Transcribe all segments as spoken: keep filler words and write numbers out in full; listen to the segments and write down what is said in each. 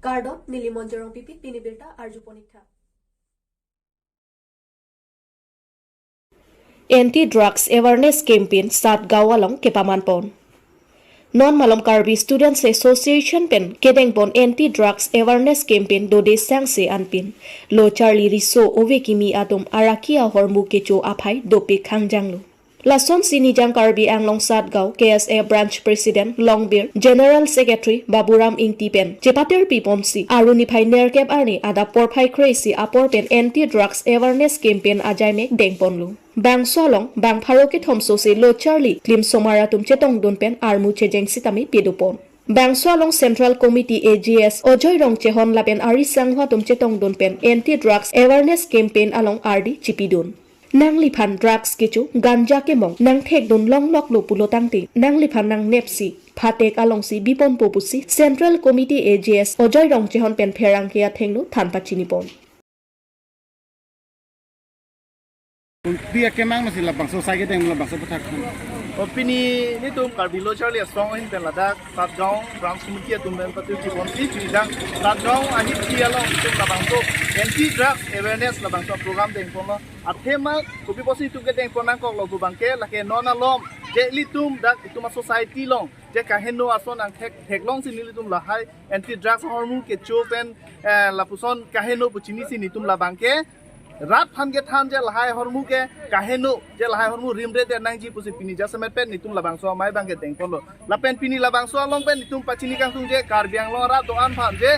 Kardom, neli Monjorong Pipi, pini birta arju ponik tha. Anti Drugs Awareness Campaign Satgaon along kepaman pon. Non malom Karbi Students Association pen kedeng pon Anti Drugs Awareness Campaign dode sangse anpin lo charli riso ove kimi atum araki ahormu kecho aphai dopik hangjanglo. Lasonsi Nijang Karbi Anglong Satgaon K S A Branch President Longbir, General Secretary Baburam Ingti pen chepaterpi ponsi Aru niphai nerkep arni adap porphai kre-isi apor pen Anti Drugs Awareness Campaign ajaimek deng ponlo. Bangso along bang pharo kethom sose lo charli klim somar atum chetongdun pen armu chejeng sitame pedo pon. Bangso along Central Committee A G S Ajoy Rongchehon lapen ari sangho atum chetongdun pen Anti Drugs Awareness Campaign along ardi chipidun. Nangliphan drugs kecho, ganja kemong nangthekdun longloklo pulo tangte, nangliphan nangnepsi phatek alongsi biponpo pusi Central Committee A G S Ajoy Rongchehon pen pherangke athengno than pachini pon. Dia kemang masih labangso sai kedeng labangso pathak. O pini nelitum Karbi Lo Charli Asong ahin pen ladak Satgaon Branch Committee atum pen pathu chiponsi chidang Satgaon ahit chi along nelitum labangso Anti Drugs Awareness labangso program deng ponlo. Athema kopi pusi nelitum kedeng pon nangkoklo pu abangke lake non alom je ilitum dak itum a-society along je kaheno ason angthek theklongsi nelitum lahai anti drugs ahormu kecho pen, eh, lapuson kaheno pu chinisi nelitum labangke rat aphan kethan je lahai ahormu ke kaheno je lahai ahormu rimre det nangji pusi pini jasemet pen nelitum labangso amei abangke deng ponlo. Lapen pini labangso along pen nelitum pachini kangtung je Karbi Anglong arat do-an aphan je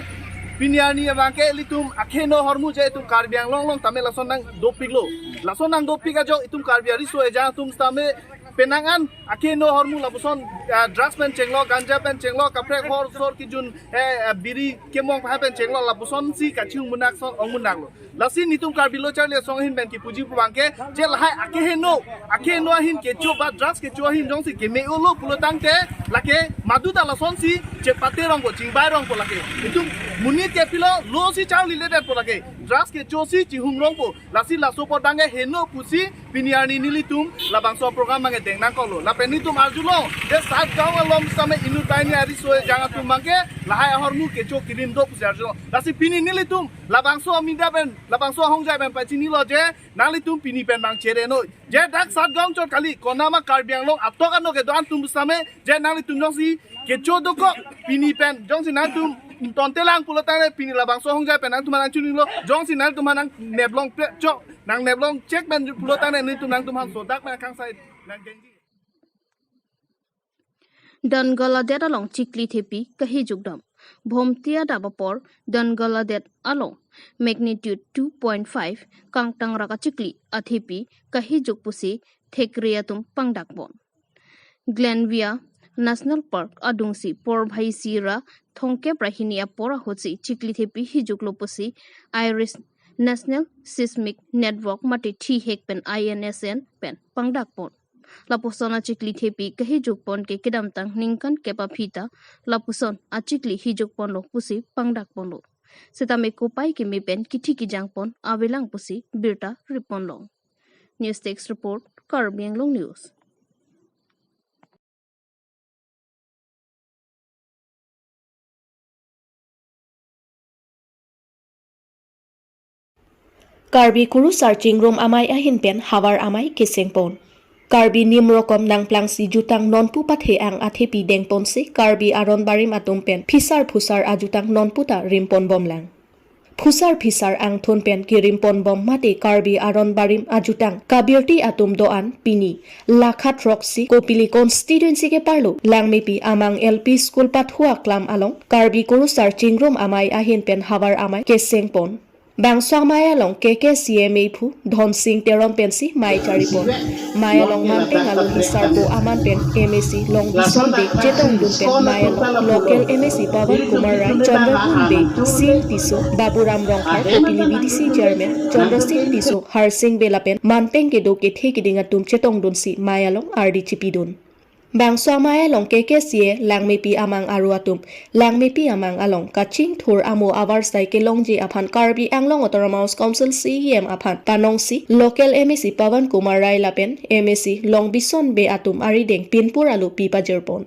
pini arni abangke ilitum akeheno ahormu je itum Karbi Anglong along tame lason nangdopiklo. Lason nangdopik ajok itum Karbi ariso ejang atum tame penang an akeheno ahormu lapuson, ah, drugs pen chenglo, ganja pen chenglo, kaprek hor sor kejun, eh, ah, biri kemong pahai pen chenglo lapusonsi kachingmunak son ongmunaklo. Lasi nelitum Karbi Lo Charli Asong ahin pen kipuji pu abangke je lahai akeheno, akeheno ahin kecho ba drugs kecho ahin jongsi keme-olo pulo tangte lake maduta lasonsi chepate rongpo, chingbai rongpo lake. Itum monit ke pilo lo si charli ledet po lake. Drugs kecho si chihung rongpo. Lasi laso apot abangke heno pusi pini arni nelitum labangso program abangke deng nangkoklo. Lapen nelitum arjulo je Satgaon along tame inut banghini ariso ejang atum abangke lahai ahormu kecho kirim do pusi arjulo. Lasi pini nelitum labangso amida pen, labangso ahongjai pen pachinilo je nanglitum pini pen abang chere noi. Je dak Satgaon chot kali, konama Karbi Anglong atok ano kedo-an atum tame je nanglitum jongsi kecho dokok pini pen jongsi nangtum tontelang pulo tangte pini labangso ahongjai pen nangtum nangchinilo, jongsi nangtum nangneplong pe chok, nangneplong chek pen pulo tangte nelitum nangtum aphan sodak pen kangsai nangdengji. Dangol adet along chikli thepi kahijukdam. Bhomti adap apor Dangol adet along magnitude two point five kangtang rak achikli athepi kahijuk pusi thekre atum pangdak pon. Glenview National Park adungsi porbhai isi ra thomkep ra hini apor ahutsi chikli thepi hijuklo pusi IRIS National Seismic Network mate thihek pen I N S N pen pangdak pon. Lapuson achikli thepi kahijuk pon ke kedamtang ningkan kep aphi ta lapuson achikli hijuk ponlo pusi pangdak ponlo. Sitame kopai keme pen kithi kijang pon avelang pusi birta ri ponlong. News Desk Report, Karbi Anglong News. Karbi Kurusar Chingrum Amei ahin pen havar amei keseng pon. Karbi nim rokom nangplangsi jutang nonpu pathe-ang athepi deng ponsi Karbi aron barim atum pen phisar phusar ajutang nonpu ta rim pon bomlang. Phusar phisar angthun pen kirim pon bom mate Karbi aron barim ajutang kabirti atum do-an pini lakha throksi Kopili constituency keparlo Langmepi amang L P school pathu aklam along Karbi Kurusar Chingrum Amei ahin pen havar amei keseng pon. Bangso amei along K K C A meiphu Dhonsing Teron pensi mei chari pon. Mei along manpeng alohi sarpo aman pen M A C Longbison Bey, chetongdun pen mei along local M A C Pawan Kumar Rai, Chandramohan Bey, Sing Tisso, Baburam Rongphar, Kopili B D C Chairman Chandrasing Tisso, Harsing Bey lapen manpeng kedo kethe keding atum chetongdunsi mei along ardi chipidun. Bangso amei along K K C A Langmepi amang aru atum, Langmepi amang along kachingthur amo avarsai kelongji aphan Karbi Anglong Autonomous Council C E M aphan kanongsi local M A C Pawan Kumar Rai lapen M A C Longbison Bey atum arideng pinpur alu pi pajir pon.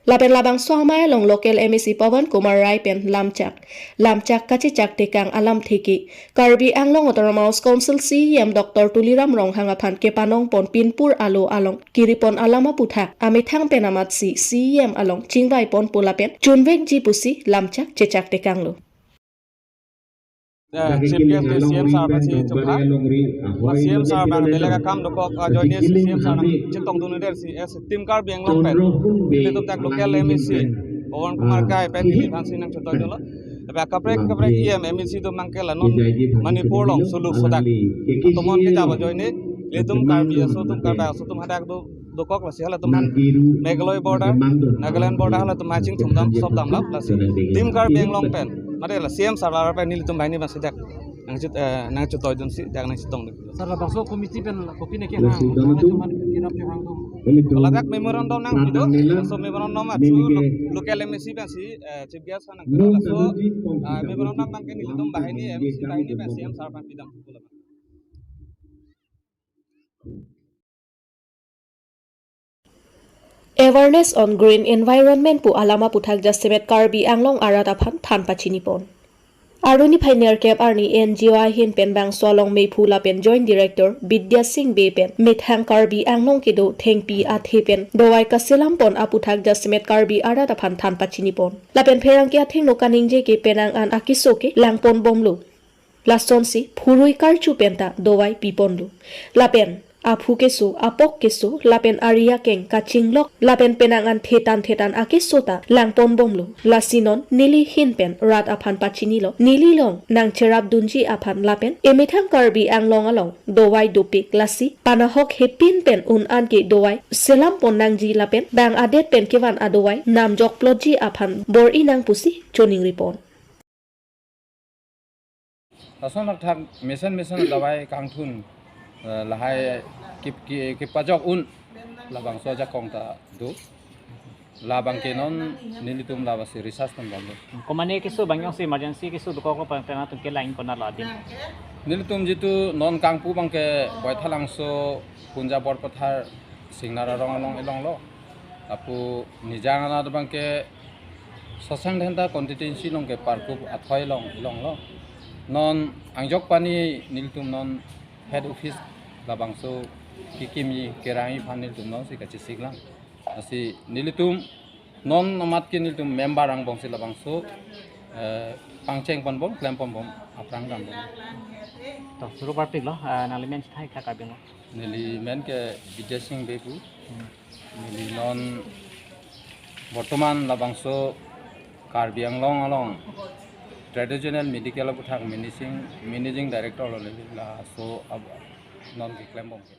Lapen labangso amei along local M A C Pawan Kumar Rai pen lamchak, lamchak kachechak tekang alamthe ke Karbi Anglong Autonomous Council C E M Doctor Tuliram Ronghang aphan kepanong pon pinpur alo along kiri pon alam aputhak amethang pen amatsi C E M along chingvai ponpo lapen chunvekji pusi lamchak chechak tekanglo. Eh, Chief Guest ke C M Sir pensi chopha. Ma C M Sir abang belek akam dokok ajoine si C M Sir nangchetongdunde si, eh, Team Karbi Anglong pen ilitum dak local M A C Pawan Kumar Rai pen ili aphansi nangchetoidunlo. Lapen kaprek kaprek E M, M A C atum abangke la non Manipur along sulu sodak. Tomon kejap ajoine ilitum Karbi aso atum, Karbi aso atum hadak do dokok, lasi halatum aphan Meghalaya border, Nagaland border halatum aphan chingthum dam, sop damlap, lasi Team Karbi Anglong pen, mate la C M Sir lara pen nelitum banghini abangsi dak nangchet, eh, nangchetoidunsi dak nangchetongdun. Sir, labangso committee pen la kopi neke hang, mane atum aphan kirap jo hang atum. Ladak memorandum nangpido, so memorandum achu lo-, local M A C pensi, eh, Chief Guest aphan nangpido, laso, ah, memorandum abangke nelitum banghini M A C banghini pen C M Sir aphan pidam. Awareness on Green Environment pu alam aputhak jasemet Karbi Anglong arat aphan than pachini pon. Arni phai nerkep arni N G O ahin pen bangso along mephu lapen Joint Director Bidya Sing Bey pen methang Karbi Anglong kedo thengpi athe pen dovai kaselam pon aputhak jasemet Karbi arat aphan than pachini pon. Lapen pherangke athengno kaningje ke penang an akeso ke lang pon bomlo. Lasonsi phurui karchu penta dovai pi ponlo. Lapen aphu keso, apok keso, lapen ari akeng kachinglok, lapen penang an thetan thetan akeso ta lang pon bomlo. Lasi non neli ahin pen rat aphan pachinilo. Neli along nangcherapdunji aphan lapen emethang Karbi Anglong along dovai dopik, lasi panahok hepin pen un an ke dovai selam pon nangji lapen bang adet pen kevan adovai namjok plotji aphan bor-i nang pusi choningri pon. Lason athak mesen mesen dovai kangthun, eh, lahai kip-, ki-, kepajok un labangso ajakong ta do. Labangke non nelitum labangsi research pon bomlo. Komane keso abang jongsi emergency keso dokoklo pen atum ke lang pon nalo adim. Nelitum jitu non kangpu abangke Baithalangso Punja Borpathar Singnar arong along elonglo. Lapu Nijang anat abangke Sosang Dhenta constituency along ke Parkup athoi along elonglo. Non angjok pani nelitum non head office labangso kekimji kerangji aphan nelitum nonsi kachesik lang. Lasi nelitum non amat ke nelitum member angbongsi labangso, eh, pangcheng pon bom, klem pon bom, aphrang dam bom. To, suru parpiklo, eh, nangli men chethai tha Karbi Anglong. Neli men ke Bidya Sing Bey pu. Hmm. Neli non bortoman labangso Karbi Anglong along traditional medical aputhak managing, managing director lo neli, laso ab-, non keklem bom ke.